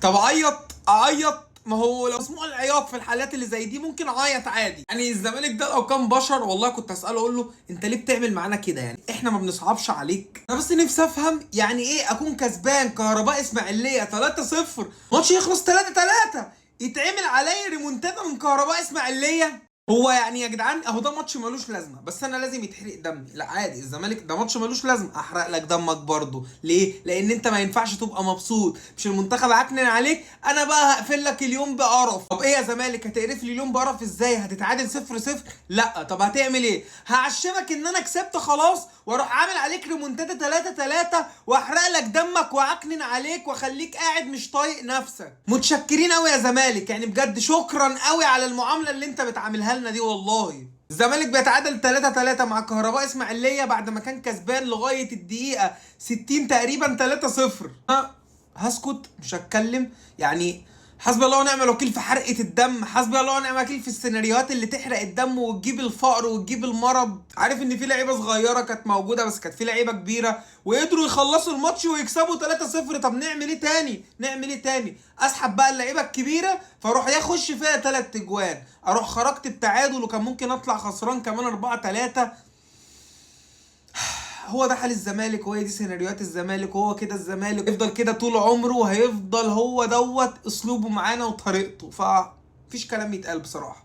طب عيط اعيط، ما هو لو مسموع العياط في الحالات اللي زي دي ممكن اعيط عادي. يعني الزمالك ده لو كان بشر والله كنت اساله اقول له انت ليه بتعمل معانا كده؟ يعني احنا ما بنصعبش عليك. انا بس نفسي افهم يعني ايه اكون كسبان كهرباء اسماعيليه 3-0، ماتش يخلص 3-3، يتعمل عليا ريمونتادا من كهرباء اسماعيليه. هو يعني يا جدعان اهو ده ماتش ملوش لازمه، بس انا لازم يتحرق دمي. لا عادي، الزمالك ده ماتش ملوش لازمه، احرق لك دمك برضه. ليه؟ لان انت ما ينفعش تبقى مبسوط، مش المنتخب عكنن عليك، انا بقى هقفل لك اليوم بقرف. طب ايه يا زمالك هتقرف لي اليوم بقرف ازاي؟ هتتعادل 0-0؟ لا. طب هتعمل ايه؟ هعشمك ان انا كسبت خلاص واروح عامل عليك ريمونتادا 3-3 واحرق لك دمك واعكنن عليك واخليك قاعد مش طايق نفسك. متشكرين قوي يا زمالك، يعني بجد شكرا قوي على المعاملة اللي انت بتعاملها لنا دي والله. الزمالك بيتعادل 3-3 مع كهرباء اسماعيليه بعد ما كان كسبان لغاية الدقيقة 60 تقريبا 3-0. أنا هسكت مش هتكلم، يعني حسبي الله ونعم الوكيل في حرقة الدم، حسبي الله ونعم الوكيل في السيناريوهات اللي تحرق الدم وتجيب الفقر وتجيب المرض. عارف ان في لعيبة صغيرة كانت موجودة، بس كانت في لعيبة كبيرة وقدروا يخلصوا الماتش ويكسبوا 3-0. طب نعمل ايه تاني؟ نعمل ايه تاني؟ اسحب بقى اللعيبة الكبيرة فاروح يخش فيها 3 اجوان، اروح خرجت بتعادل وكان ممكن اطلع خسران كمان 4-3. هو ده حال الزمالك، وهي دي سيناريوهات الزمالك، وهو كده الزمالك يفضل كده طول عمره، وهيفضل هو دوت اسلوبه معانا وطريقته، فمفيش كلام يتقال بصراحة.